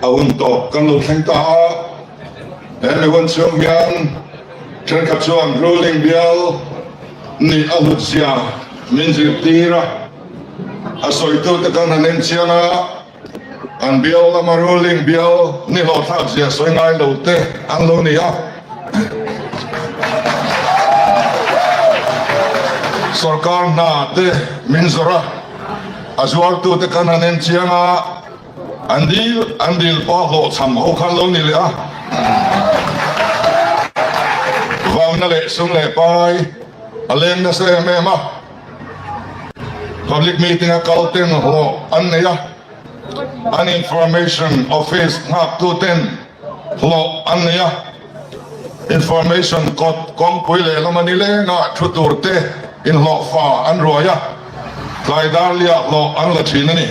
A hun tawp kan lo thleng ta a, he mi hun chhung hian thenkhat chuan ruling bial nih a hlut zia min zirtir a, a sawitute kan han en chiang a, an bial lama ruling bial ni hlawhthlak zia sawi ngai lo te an lo ni a. Sorkar hna te min zawrh a, a zuartute kan han en chiang a, An dil an dil pawh hlawhchham ho khan lo ni leh a, vauna leh sum leh pai a leng nasa em em a, public meeting a kal ten hlawh an nei a, an information office nghak tu ten hlawh an nei a, information kawt kawngpui leh lama nilengah thu tur te inhlawhfa an ruai a, tlai dar liah hlawh an la thin a ni.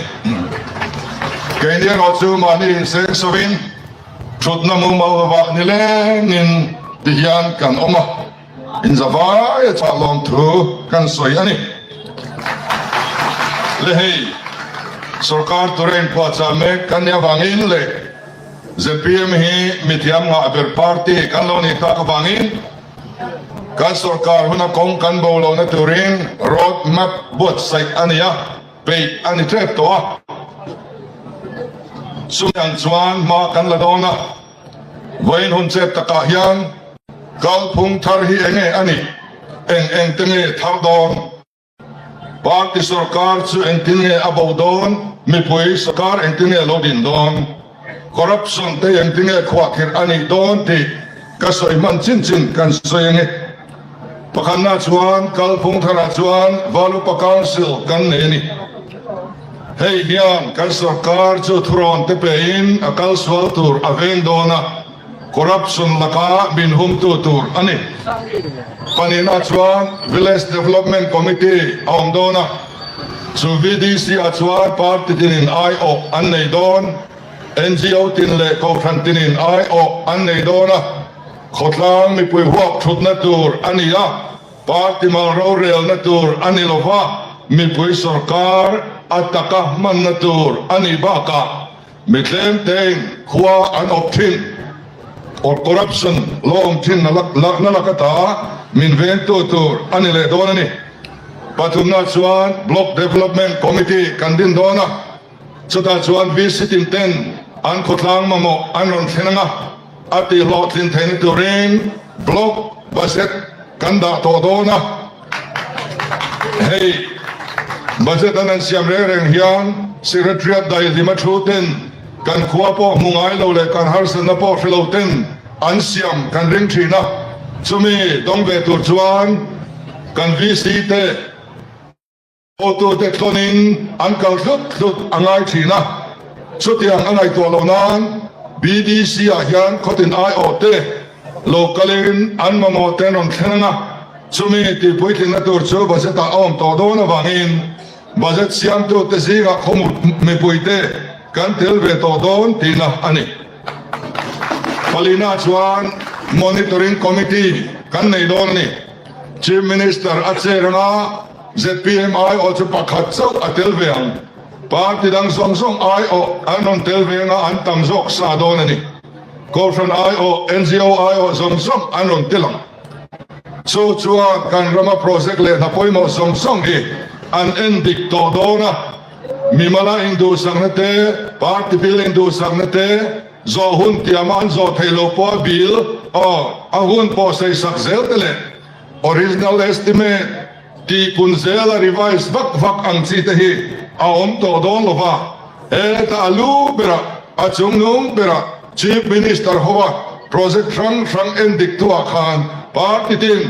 Keini erawh chu mahni inseng sawiin thutna mumal lovah nilengin ti hian kan awm a, inzavai a chah lawm thu kan sawi a ni. Le hei, sorkar tura inpuahchah mek kan nih avangin leh zpm hi mithiam ngah ber party kan lo nih tak avangin kan sorkar huna kawng kan bo lohna turin road map buatsaih a ni a, peih a ni tep tawh a. Chumi ang chuan hma kan la dawn a, vawiin hun chet takah hian kalphung thar hi enge a nih, eng eng te nge thar dawn? Party sorkar chu engtin nge a bo dawn? Mipui sorkar engtin nge lo din dawn? Corruption te engtin nge khuahkhirh a nih dawn tih ka sawi hman chin chin kan sawi ange. Pakhatna chuan kalphung tharah chuan Valupa Council kan nei a ni. Hei hian kan sorkar chu thurawn te pein a kalsual tur a veng dawn a. Corruption laka min humtu tur a ni. Pahnihna chuan Village Development Committee a awm dawn a, chu VDC ah chuan party tinin aiawh an nei dawn, NGO tin leh kohhran tinin aiawh an nei dawn a, khawtlang mipui huap thutna tur a ni a, party mal rorelna tur a ni lova, mipui sorkar a taka hmanna tur a nih bakah, Mi tlem tein khua an awp thin or corruption lo awm thin na lak ata min vengtu tur a ni leh dawn a ni. Pathumna chuan Block Development Committee kan din dawn a, chutah chuan VC tin ten an khawtlang mamawh an rawn thlen ang a, a tihhlawhtlin theihna turin Block Budget kan dah tawh dawn a. Hei budget an an siam reng reng hian Secretariat daihlim a thu ten kan khua pawh hmu ngai lo leh kan harsatna pawh hre lo ten an siam kan ring thin a, chumi dawng ve tur chuan kan VC te, Hotute thlawnin an kal hlut hlut a ngai thin a, chutiang a ngaihtuah loh nan BDC ah hian khawtin aiawhte lo kalin an mamawh te an rawn thleng ang a, chumi tihpuitlinna tur chu budget ah a awm tawh dawn avangin budget siamtute zingah khawmut mipuite kan tel ve tawh dawn tihna a ni. Palina chuan Monitoring Committee kan nei dawn a ni. Chief Minister a chair anga zpm aiawh chu pakhat chauh a tel ve ang. Party dang zawng zawng aiawh an rawn tel ve anga an tam zawk sa dawn a ni. Kohhran aiawh, NGO aiawh zawng zawng an rawn tel ang. Chu chuan kan rama project leh hna pawimawh zawng zawng hi an en dik tawh dawn a. Mimala induhsakna te, party bil induhsakna te, zawh hun tiama an zawh theih loh pawh a bil aw a hun pawh seisak zel te leh original estimate tihpun zela revise vak vak ang chi te hi a awm tawh dawn lo va, hetah a lu berah a chungnung berah Chief Minister hoa project hrang hrang en dik tuah khan party tin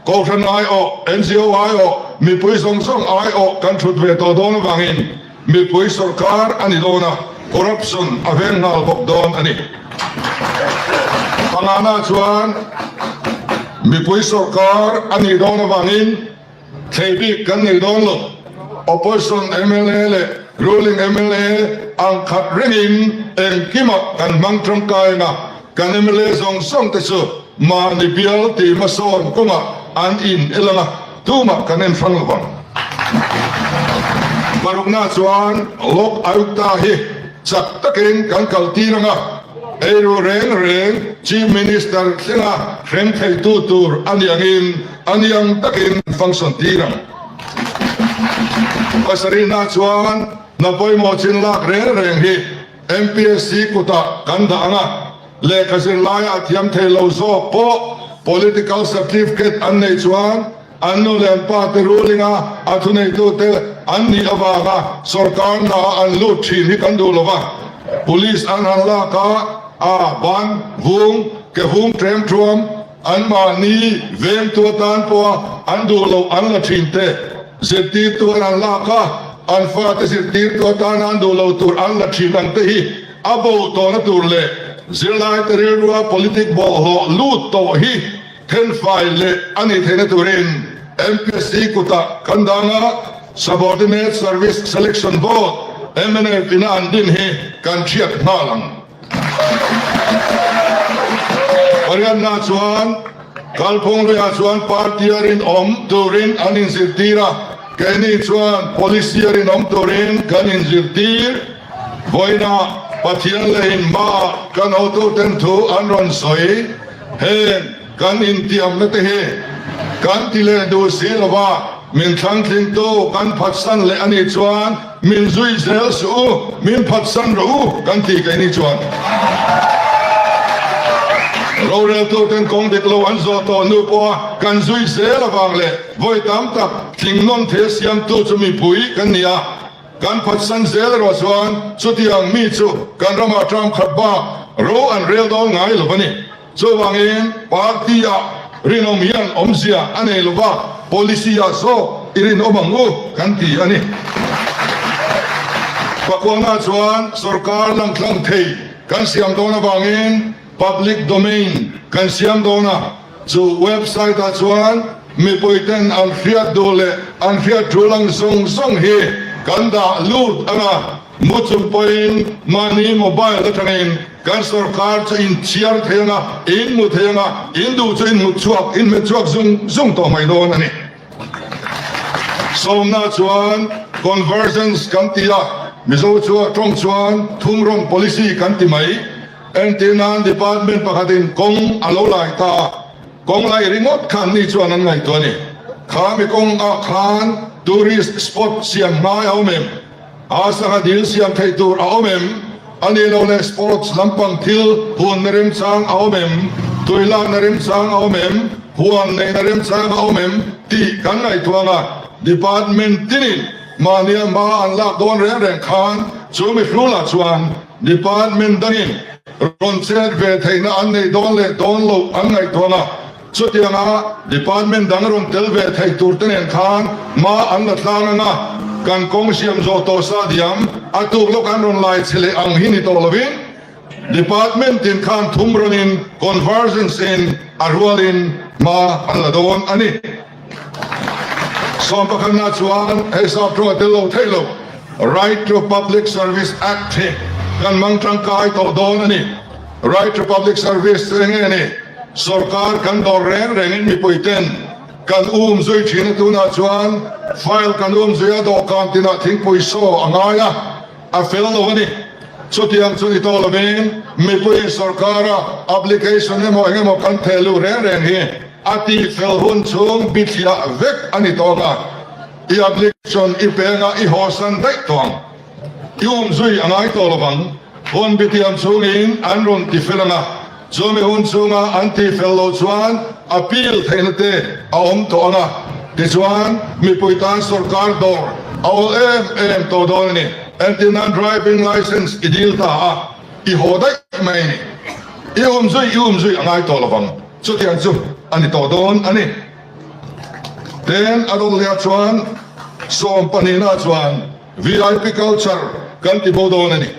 Kohhran aiawh, NGO aiawh, mipui zawng zawng aiawh kan thut ve tawh dawn avangin mipui sorkar a ni dawn a, corruption a veng nghal bawk dawn a ni. Pangana chuan mipui sorkar a nih dawn avangin thlei bik kan nei dawn lo. Opposition mla leh ruling mla ang khat rengin engkimah kan hmang tangkai ang a, kan mla zawng zawng te chu Mahni bial tih hmasawn kawngah an in el ang a, tumah kan en hrang lo vang. Parukna chuan Lok Ayukta hi. Chak takin kan kaltir ang a, eiru reng reng Chief Minister thlenga hrem theitu tur a ni angin a ni ang takin function tir ang. Pasarihna chuan hna pawimawh chin lak reng reng hi MPSC kutah kan dah ang a, lehkha zirlaia a thiam thei lo zawk pawh political certificate an neih chuan An nu leh an pa te ruling a a thuneitu te an nih avanga sorkar hna a an lut thin hi kan duh lo va, police an han lak a, a ban vung ke vung tlem thuam an mahni vengtu atan pawha an duh loh an la thin te zirtirtu an han lak a, an fate zirtirtu atana an duh lo tur an la thin ang te hi a bo tawhna tur leh zirlaite rilrua politic bawlhhlawh lut tawh hi Thenfai leh a nih theihna turin MPSC kutah kan dang a, Subordinate Service Selection Board, mnf ina an din hi kan hriat nghal ang. Pariatna chuan kalphung luiah chuan party a rinawm turin an inzirtir a, keini chuan policy a rinawm turin kan inzirtir. Vawiinah Pathian lehin hmaah kan hotuten thu an rawn sawi. Heng kan intiamna te hi kan ti leh duh si lova, min thlangtlingtu kan phatsan leh a nih chuan min zui zel suh u, min phatsan rawh u kan ti keini chuan. Roreltuten kawng dik lo an zawh tawh hnu pawha kan zui zel avang leh vawi tam tak tling nawm thei a siamtu chu mipui kan ni a. Kan phatsan zel erawh chuan chutiang mi chu kan ramah term khat bak ro an rel dawn ngai lo a ni. Chuvangin party-ah rinawm hian awmzia a nei lo va, policy-ah zawk i rinawm ang u kan ti a ni. Pakuana chuan sorkar langtlang thei kan siam dawn avangin public domain kan siam dawn a. Chu website ah chuan mipui ten an hriat duh leh an hriat thu lang zawng zawng hi kan dah lut ang a, mu chung pawhin mahni mobile atangin kan sorkar chu in chhiar thei ang a, in mu thei ang a, in duh chu in hmu chhuak, in hmet chhuak zung zung tawh mai dawn a ni. Sawmna chuan convergence kan ti a, Mizo chu tawng chuan thumrawn policy kan ti mai. Entir nan department pakhatin kawng a lo lai ta a, kawng lai ringawt khan ni chuan an ngaihtuah a ni. Kha mi kawng ah khan tourist spot siam hmai a awm em? A sangha dil siam theih tur a awm em? A nih loh leh sports lampang thil hunna remchang a awm em? Tui lakna remchang a awm em? Huan neihna remchang a awm em? Tih kan ngaihtuah ang a, department tinin mahnia hma an lak dawn reng reng khan chu mi hrulah chuan Department dangin rawn chet ve theihna an neih dawn leh dawn loh an ngaihtuah a, chutianga department dang rawn tel ve theih tur te nen khan hma an la tlang ang a, kan kawng siam zawh tawh sa diam a tuk lawk an rawn lai che leh ang hi ni tawh lovin department tin khan thum rawnin convergence in a rualin hma an la dawn a ni. Sawmpakhatna chuan hei sap thu a tel lo theih lo. Right to Public Service Act hi kan hmang tangkai tawh dawn a ni. Right to Public Service chu enge ni? Sorkar kan dawr reng rengin mipui ten kan um zui thin a, tunah chuan file kan um zui a, dawhkan tinah thingpui saw a ngai a, a fel lo a ni. Chutiang chu ni tawh lovin mipuiin sorkara application emaw engemaw kan theh luh reng reng hi a tihfel hun chhung bithliah vek a ni tawng a. I application i peng a, i hawsan daih tawh ang. I awm zui a ngai tawh lovang. Hun bitiam chhungin an rawn tifel ang a, chumi hun chhunga an tifel loh chuan appeal theihna te a awm tawh ang a, tichuan mipui tan sorkar dawr a awl em em tawh dawn a ni. Entir nan driving licence i dil ta a, i haw daih mai a ni. I awm zui i awm zui a ngai tawh lovang. Chutiang chu a ni tawh dawn a ni. Ten a rawn leh chuan sawm pahnihna chuan VIP culture kan ti bo dawn a ni.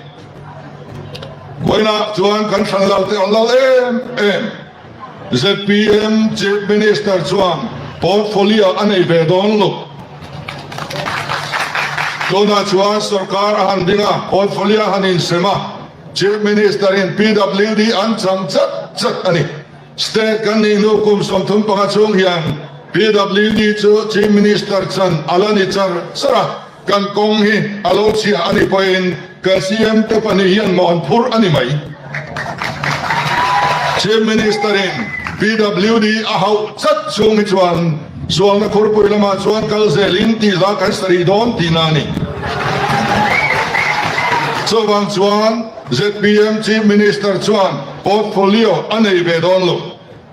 Vawiinah chuan kan thlan lal te an lal em em. ZPM Chief Minister chuan portfolio a nei ve dawn lo. Tunah chuan sorkar a han ding a, portfolio a han insem a, Chief Minister in PWD an chang chat chat a ni. State kan nih hnu kum 35 chhung hian PWD chu Chief Minister chan a la ni char char a. Kan kawng hi a lo chhia a nih pawhin kan CM te pahnih hian mawh an phur a ni mai. Chief Minister in PWD a hauh chat chhung hi chuan Sualna khurpui lamah chuan kal zelin tih hla kan sa rih dawn tihna a ni. Chuvang chuan zpm Chief Minister chuan portfolio a nei ve dawn lo.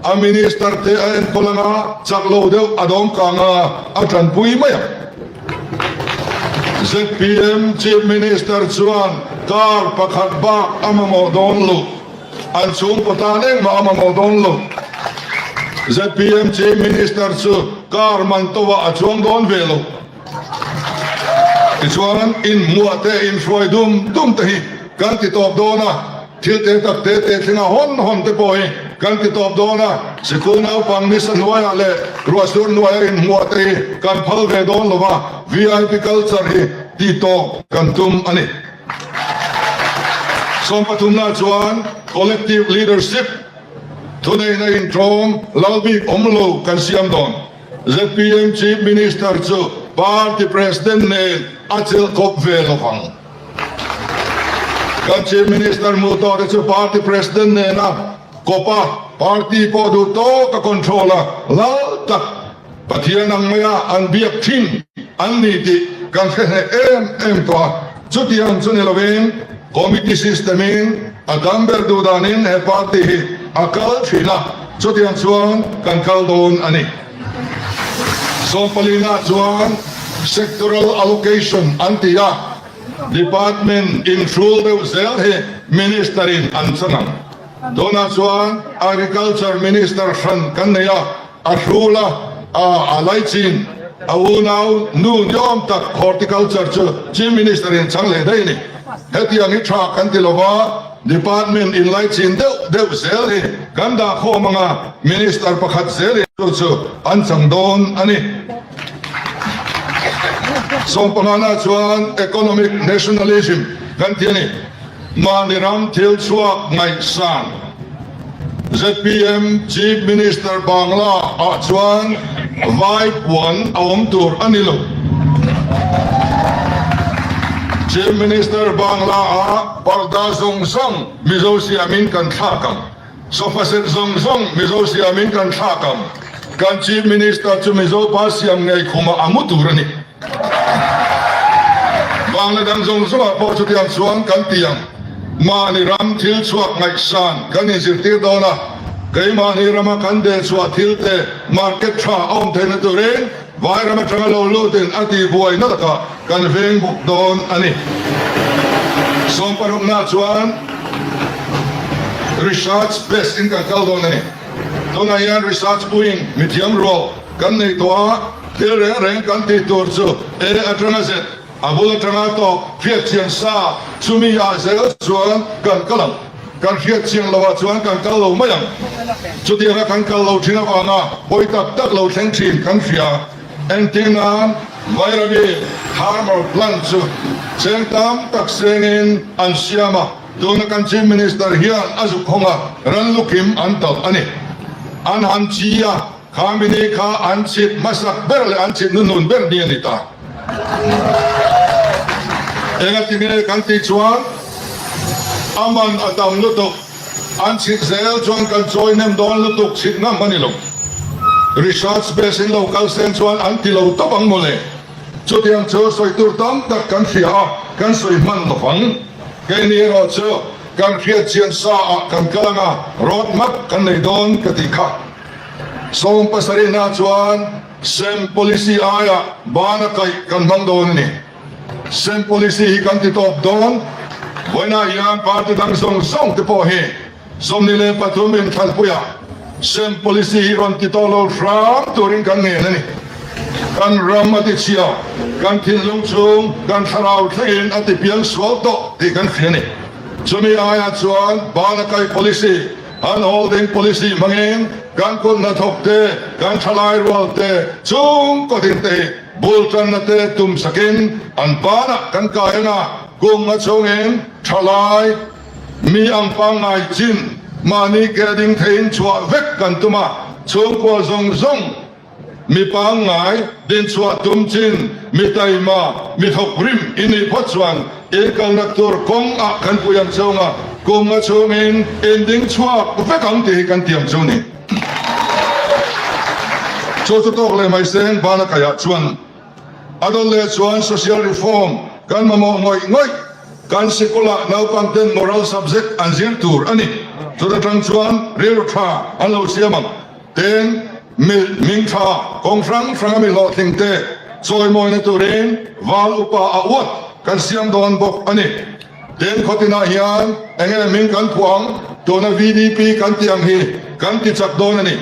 A Minister te a enkawl anga chak lo deuh a dawng kang a, a tanpui mai ang. Zpm Chief Minister chuan car pakhat bak a mamawh dawn lo. An chhungkaw tan engmah a mamawh dawn lo. Zpm Chief Minister chu car man to ah a chuang dawn ve lo. Tichuan inhmuah te inhruai dum dum te hi kan ti tawp dawn a, thil te tak te te thlenga hawn hawn te pawh hi kan ti tawp dawn a, sikul naupang nisa hnuaiah leh ruahsur hnuaia inhmuah te hi kan phal ve dawn lo va, vip culture hi ti tawp kan tum a ni. Sawmpathumna chuan collective leadership thuneihna inṭawm lal bik awm lo kan siam dawn. Zpm Chief Minister chu party president nen a chelh kawp ve lo vang. Kan Chief Minister hmuh tawh te chu party president nena kawp a, party pawh duh tawk a control a, lal tak Pathian ang maia an biak thin an ni tih kan hre hneh em em tawh a, chutiang chu ni lovin committee system in a dam ber duh danin he party hi a kal thin a, chutiang chuan kan kal dawn a ni. Sawmpalina chuan sectoral allocation an ti a, department inhrul deuh zel hi minister in an chang ang. Tunah chuan agriculture minister hran kan nei a. A hrul a, a laichin, a unau nu niawm tak horticulture chu Chief Minister in chang leh daih a ni. Hetiang hi tha kan ti lova, Department in laichin deuh deuh zel hi kan dah khawm anga Minister pakhat zel in chu chu an chang dawn a ni. Sawmpangana chuan Economic Nationalism kan ti a ni. Mahni ram thil chhuak ngaihsan. Zpm Chief Minister Bangla ah chuan vai puan a awm tur a ni lo. Chief Minister Bangla ah parda zawng zawng Mizo siamin kan thlak ang. Sofa set zawng zawng Mizo siamin kan thlak ang. Kan Chief Minister chu Mizo pa siam ngei khumah a mu tur a ni. Bangla dang zawng zawngah pawh chutiang chuan kan ti ang. Mahni ram thil chhuak ngaihsan kan inzirtir dawn a, keimahni rama kan dehchhuah thil te market tha a awm theihna turin vai ram atanga lo lutin a tihbuaina lakah kan veng bawk dawn a ni. Sawmparukna chuan research base in kan kal dawn a ni. Tunah hian research wing mithiam rual kan nei tawh a. Thil reng reng kan tih tur chu e atanga zet, a bul atanga tawp hriatchian sa chumi ah zel chuan kan kal ang. Kan hriatchian lo ah chuan kan kal lo mai ang. Chutianga kan kal lo thin avanga pawi tak tak lo thleng thin kan hria. Entir nan Vairavi Thermal Plant chu cheng tam tak sengin an siam a, tuna kan Chief Minister hian a zuk hawng a, ran lukhim an talh a ni. An han chi a. Kha mini kha an chhit hmasak ber leh an chhit nuhnun ber ni a ni ta. Engati nge kan tih chuan a man a tam lutuk, an chhit zel chuan kan chawi hnem dawn lutuk chhit ngam a ni lo. Research base in lo kal sen chuan an ti lo tawp ang mawle. Chutiang chu sawi tur tam tak kan hria a, kan sawi hman lo vang. Keini erawh chu kan hriat chian sa ah kan kal anga road map kan nei dawn ka tih kha. Sawmpasarihna chuan sem policy aia bana kaih kan hmang dawn a ni. Sem policy hi kan ti tawp dawn. Vawiinah hian party dang zawng zawng te pawh hi 23 inthlanpuiah sem policy hi rawn ti tawh lo hram turin kan ngen a ni. Kan ram a ti chhia, kan thinlung chhung, kan thlarau thlengin a ti piang sual tawh tih kan hria a ni. Chumi aia chuan bana kaih policy An holding policy hmangin kan kut hnathawk te, kan thalai rual te, chhungkaw din te hi bul tanna te tum sakin an banah kan kai ang a, kum a chhungin thalai mi ang pangngai chin mahni ke ding theiin chhuah vek kan tum a, chhungkua zawng zawng. Mi pangngai, dinchhuah tum chin, mi taima, mi thawk rim i nih phawt chuan in kalna tur kawng ah kan pui ang chhung a, kum nga chhungin in ding chhuak vek ang tih hi kan tiam chu ni. Chu chu tawk leh mai seng bana kaiah chuan a dawn leh chuan social reform kan mamawh ngawih ngawih, kan sikulah naupang ten moral subject an zir tur a ni. Chuta tang chuan rilru tha an lo siam ang. Tin, mi hming tha kawng hrang hranga mi hlawhtling te chawimawina turin val upa a uat kan siam dawn bawk a ni. Tin, khawtinah hian enge hming kan phuah ang? Tuna VDP kan tih ang hi kan ti chak dawn a ni.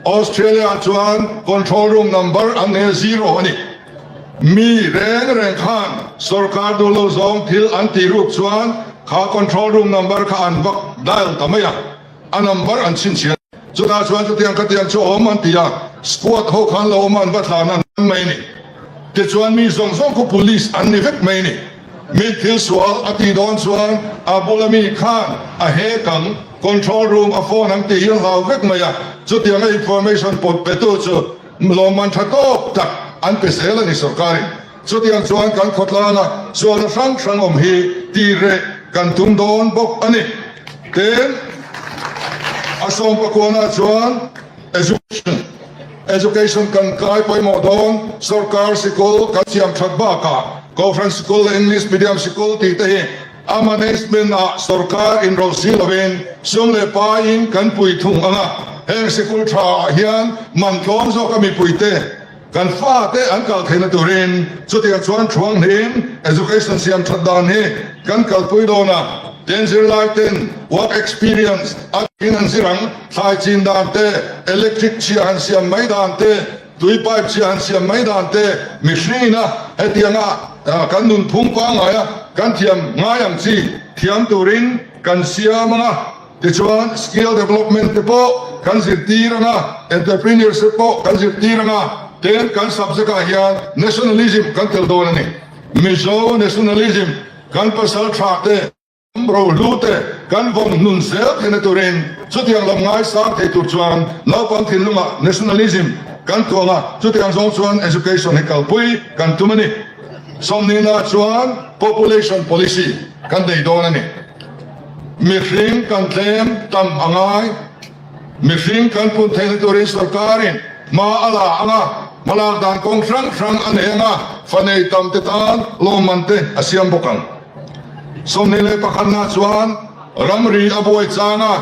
Australia-ah chuan control room number an nei a zero a ni. Mi reng reng khan sorkar duh lo zawng thil an tih ruk chuan kha control room number kha an vak dial ta mai a, a number an chhinchhiah. Chutah chuan chutiang khatiang chu awm an ti a, squad ho khan lo awm an va thlan an mai ni. Tichuan mi zawng zawng khu police an ni vek mai ni. Mi thil sual a tih dawn chuan a bula mi khan a hek ang, control room a phone ang tih hi a hlau vek mai a, chutianga information pawt petu chu lawmman tha tawk tak an pe zel a ni sorkarin. Chutiang chuan kan khawtlanga sualna hrang hrang awm hi tih reh kan tum dawn bawk a ni. Tin, a sawmpakuanah chuan Education, Education kan kai pawimawh dawn, sorkar sikul kan siam that bakah Kohhran sikul leh English medium sikul tih te hi a management ah sorkar inrawlh si lovin sum leh paiin kan pui thung ang a, heng sikul tha ah hian man tlawm zawka mipuite Kan fate an kal theihna turin chutiang chuan thuanghlim education siam that dan hi kan kalpui dawn a, tin zirlai ten work experience a in an zir ang, thlai chin dan te, electric chhia han siam mai dan te, tui pipe chhia han siam mai dan te, mihringina hetianga kan nunphung pangngaia kan thiam ngai ang chi thiam turin kan siam ang a. Tichuan, skill development te pawh kan zirtir ang a, entrepreneurship pawh kan zirtir ang a, tin kan subject ah hian nationalism kan tel dawn a ni. Mizo nationalism kan pasal tha te, kan rohlu te kan vawm hnun zel theihna turin chutiang lam ngaisang thei tur chuan naupang thinlungah nationalism kan tuang a, chutiang zawng chuan education hi kalpui kan tum a ni. Sawmnihna chuan population policy kan nei dawn a ni. Mihring kan tlem tam a ngai. Mihring kan pun theihna turin sorkarin hma a la ang a, hmalak dan kawng hrang hrang a nei ang a, fa nei tam te tan lawmman te a siam bawk ang. 21 na chuan ramri a buai chang a,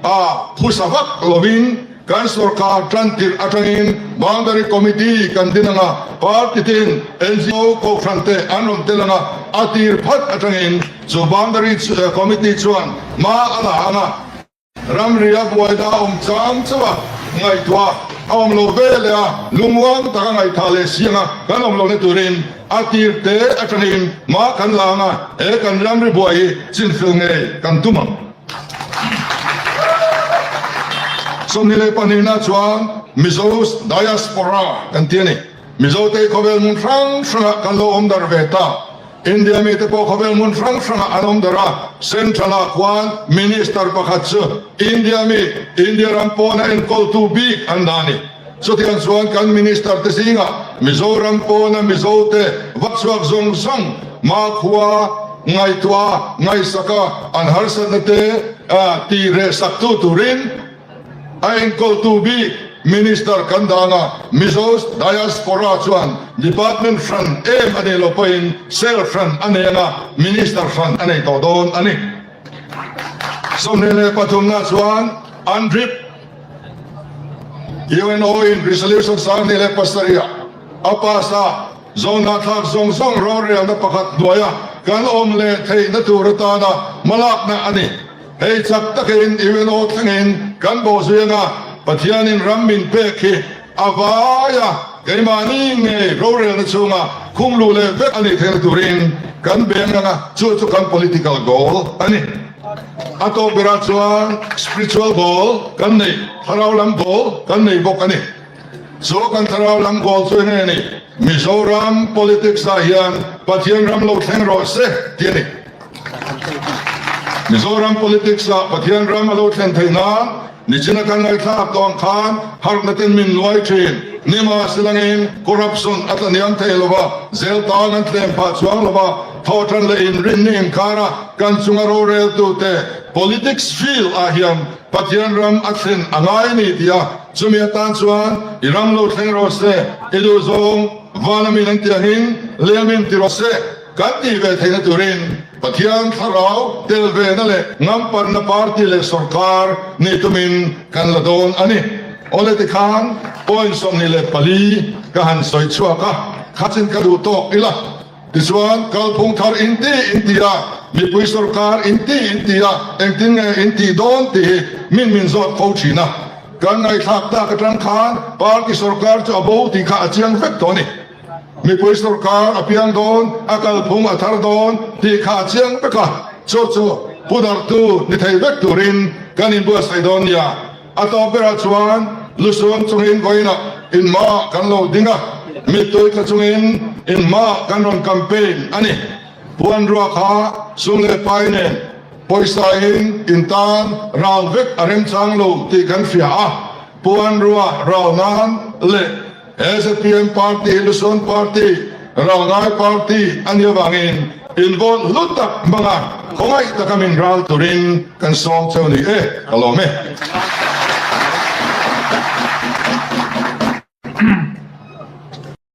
A phusa vak lovin kan sorkar tan tirh atangin Boundary Committee kan din anga party tin NGO kohhran te an rawn tel anga a tir phat atangin chu Boundary Committee chuan hma a la anga ramri a buaina a awm chang chauh a ngaihtuah a awm lo ve leh a lungmuang taka ngaihthah leh si anga kan awm lohna turin a tir te atangin hma kan la anga he kan ramri buai hi chinfel ngei kan tum ang. 22 na chuan Mizo Diaspora kan ti a ni. Mizote khawvel hmun hrang hrangah kan lo awm darh ve ta. India mite pawh khawvel hmun hrang hrangah an awm darh a. Central-ah khuan Minister pakhat chu India mi, India ram pawna enkawltu bik an dah a ni. Chutiang chuan kan Minister te zingah Mizoram pawna Mizote va chhuak zawng zawng hmakhua ngaihtuah ngaihsaka an harsatna te tih reh saktu turin a enkawltu bik Minister kan dang a, Mizo Diaspora chuan Department hran em a nei lo pawhin cell hran a nei ang a, Minister hran a nei tawh dawn a ni. 23 na chuan UNDRIP UNO in Resolution 27 a pass a, zawhna thlak zawng zawng rorelna pakhat hnuaia kan awm leh theihna tur atana hmalakna a ni. Hei chak takin UNO thlengin kan bawhzui anga Pathianin ram min pek hi a vaia keimahni ngei rorelna chhunga khum luh leh vek a nih theihna turin kan beng anga chu chu kan political goal a ni. A tawp berah chuan spiritual goal kan nei, thlarau lam goal kan nei bawk a ni. Chu kan thlarau lam goal chu enge ni? Mizoram politics ah hian Pathian ram lo thleng rawh se tih a ni. Mizoram politics ah Pathian ram a lo thlen theih nan nichina kan ngaihthlak tawh ang khan harhna ten min nuai thin. Nimahselangin corruption a tlaniam thei lo va, zel tan an tlem phah chuang lo va, thawhtan leh inrinni inkara kan chunga roreltute politics field ah hian Pathian ram a thlen a ngai a ni tia chumi atan chuan i ram lo thleng rawh se, i duhzawng van amin an tih angin lei amin ti rawh se kan tih ve theihna turin Pathian thlarau tel vena leh ngampanna party leh sawrkar nih tumin kan la dawn a ni. Awle tikhan point 24 ka han sawi chhuak a, khachin ka duh tawk ila. Tichuan, kalphung thar in ti in ti a, mipui sawrkar in ti in ti a, engtin nge in tih dawn tih hi min min zawt fo thin a. Kan ngaihthlak tak atang khan party sawrkar chu a bo tih kha a chiang vek tawh a ni. Mipui sawrkar a piang dawn, a kalphung a thar dawn tih kha a chiang vek a, chu chu pu darhtu ni thei vek turin kan inbuatsaih dawn nia. A tawp berah chuan lusun chungin vawiinah inhmaah kan lo ding a, mittui tla chungin inhmaah kan rawn campaign a ni. Puanrua kha sum leh pai nen pawisa in in tan ral vek a remchang lo tih kan hria a, puanrua ral nan leh He zpm party hi Lusun party, Ralngai party a nih avangin in vote hlu tak hmanga khawngaih taka min ral turin kan sawm cheu ni e, ka lawm e.